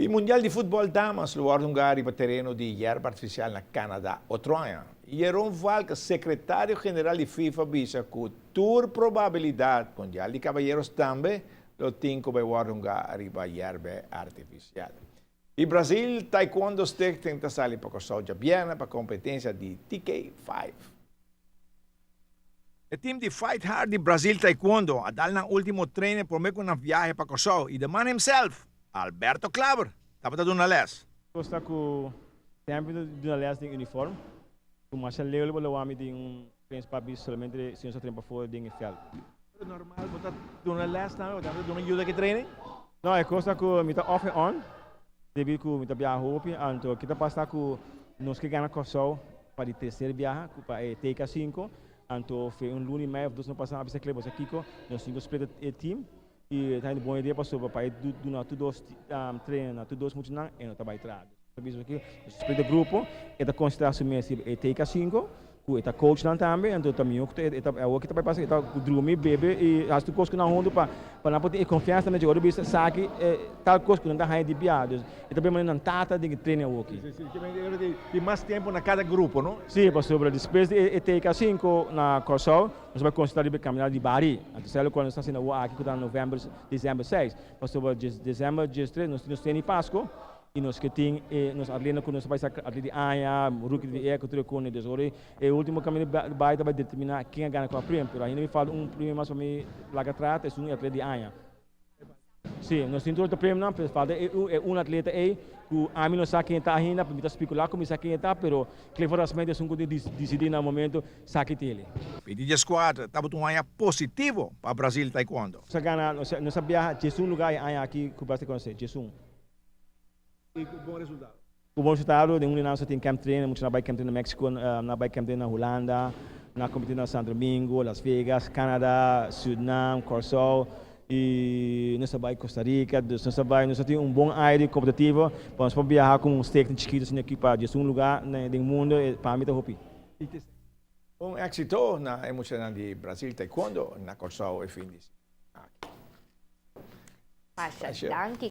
E Mundial di Futbol Damas lo wordo hunga riba tereno di yerba artificial na Canada otro aña. Jeroen Valk, secretario general di FIFA bisa cu tur probabilidad Mundial di Caballeros tambe lo tin cu bay wordo hunga riba yerba artificial. E Brazil Taekwondo Stichting ta sali pa Corsou djabièrnè pa competencia di TK5. E team di Fight Hard di Brazil Taekwondo a dal nan ultimo training prome cu nan viahe pa Corsou y the man himself, Alberto Klaber, tabata duna les. Nos ta cu semper ta duna les den uniform, cu masha leu lo wami den un train papi solamente si nos ta train pafor den e veld. Pero normal bo ta duna les tambe, bo tambe ta duna yuda ki training? No, e cos ta cu mi ta off en on, debi cu mi ta biaha hopi, anto ki ta pasa cu nos ke gana Corsou pa di tercer biaha, cu pa e TK 5, anto fe un luna y mei of dos luna pasa a bisa Clay bosa kico, nos tin cu split e team, y ta hende bon idea pasobra pa e duna tur dos trainer na tur dos muchanan e no ta bay traha. Ta bisa aki nos split e grupo, e ta considera su mes e TK 5, Ku e ta coach nan tambe, anto ta mihó ku e ta awor ki ta bai pasa e ta drumi, bebe i hasi tur kos ku nan huntu pa pa nan por tin e konfiansa tambe dje ora bisa sa ki tal kos ku nan ta haña di bia. Dus e ta bai manera nan tata den e training awor ki. Si, si, si. Tin mas tempu na kada grupo, no? Si, pasobra despues di e TK 5 na Kòrsou, nos a bai konsentrá riba e kaminada di Bari. Anto esei lokual nos ta hasiendo awor aki ku ta na novèmber, desèmber 6. Pasobra desèmber 13 nos tin nos training di Pasko. I nos ke tin e nos atleta ku nos ta bai sa atleta di aña, rookie di year ku tur e kone. Dus ora e ultimo kaminda bai ta bai determiná ken a gana kua premio. Pero ainda mi falta un premio mas pa mi laga atrás, ta esun e atleta di aña. Sí, nos tin tur otro premionan, pero falta e e un atleta ei ku ami no sa ken e ta ainda, mi ta spekulá ku mi sa ken e ta, pero Clifford Rasmijn ta esun ku tin disidí na momento sa ki tele. Pidi 14 tabata un aña positivo pa Brazil Taekwondo. Nos a gana, nos a biaha 11 lugá e aña aki ku Brazil Taekwondo, 11. I ku bon resultado. Ku bon resultado, den un di nan nos a tin camp train, mucha nan a bai camp train na Mexico, nan a bai camp train na Hulanda, nan a competi na Santo Domingo, Las Vegas, Canada, Surinam, Kòrsou i nos a bai Costa Rica, dus nos a bai, nos a tin un bon aire competitivo pa nos por biaha ku un stichting chikitu asina aki pa djes un luga den mundo, pa mi ta hopi. Un éxito na e muchanan di Brazil Taekwondo na Kòrsou e fin di siman aki. Masha danki.